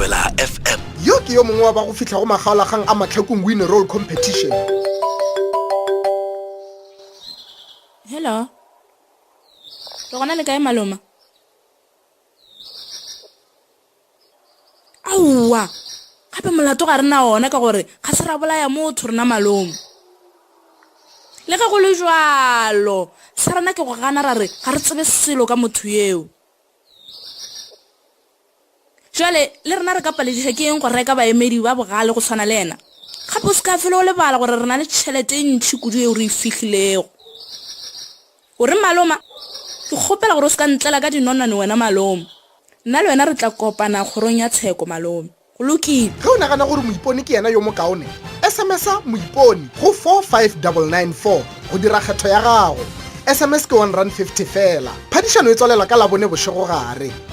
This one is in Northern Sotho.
Thobela FM. Yo ke yo mongwe wa ba go fihla go makgaolakgang a Mahlakung Win Roll Competition. Hello. Le gona le kae maloma? Aowa, gape molato ga re na ona ka gore ga se ra bolaya motho rena malome. Le ge go le bjalo, sa rena ke go gana ra re ga re tsebe selo ka motho eo. Bjale le rena re ka palediša ke eng go reka baemedi ba bogale go swana le yena? Gape o se ka fela o lebala gore re na le tšhelete e ntši kudu yeo re e fihlilego. O re, Maloma, ke kgopela gore o se ka ntlela ka dinonwane wena malome. Nna le wena re tla kopana kgorong ya tsheko, malome. Go lokile. Ge o nagana gore Moipone ke yena yo mokaone, SMS-a Moipone go 45994 go dira kgetho ya gago. SMS ke R1.50 feela. Phadišano e tswalelwa ka Labone bošegogare.